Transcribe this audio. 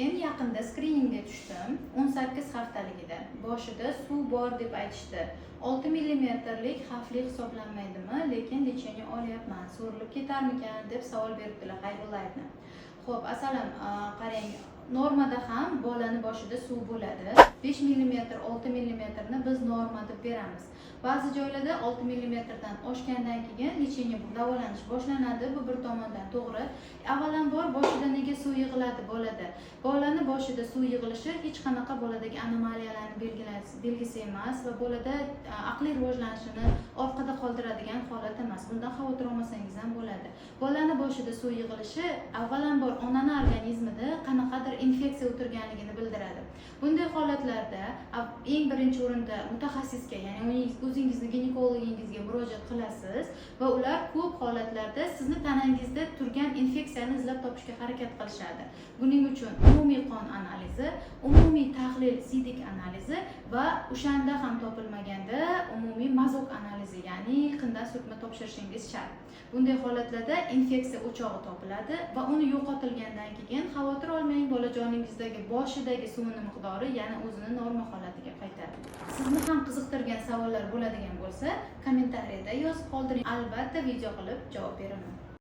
Men yaqinda skriningga tushdim, 18 haftaligida. Boshida suv bor deb aytishdi. 6 millimetrlik xavfli hisoblanmaydimi? Lekin лечение olyapman. So'rilib ketarmikan, deb savol beribdilar Xayrullayevni. Xo'p, asalim, qarang, normada ham bolani boshida suv bo'ladi. 5 millimetr, 6 millimetrni biz norma deb beramiz. Ba'zi joylarda 6 millimetrdan oshgandan keyin лечение, davolanish boshlanadi. Bu bir tomondan to'g'ri. Avvalambor, boshida nega suv yig'iladi bolada? Bolani boshida suv yig'ilishi hech qanaqa boladagi anomaliyalarni belgisi emas va bolada aqliy rivojlanishini orqada qoldiradigan holat emas. Bundan xavotir olmasangiz ham bo'ladi. Bolani boshida suv yig'ilishi avvalambor onani organizmida qanaqadir infeksiya o'tirganligini bildiradi. Bunday holatlarda eng birinchi o'rinda mutaxassisga, ya'ni o'zingizni ginekologingizga murojaat qilasiz va ular ko'p holatlarda sizni tanangizda turgan infeksiyani izlab topishga harakat qilishadi. Buning uchun umumiy qon analizi, umumiy tahlil siydik analizi va o'shanda ham topilmaganda umumiy мазок analizi, ya'ni qindan surtma topshirishingiz shart. Bunday holatlarda infeksiya o'chog'i topiladi va uni yo'qotilgandan keyin, xavotir olmang, bolajoningizdagi boshidagi suvni miqdori yana o'zini norma holatiga qaytadi. Sizni ham qiziqtirgan savollar bo'ladigan bo'lsa, kommentariyada yozib qoldiring. Albatta video qilib javob beraman.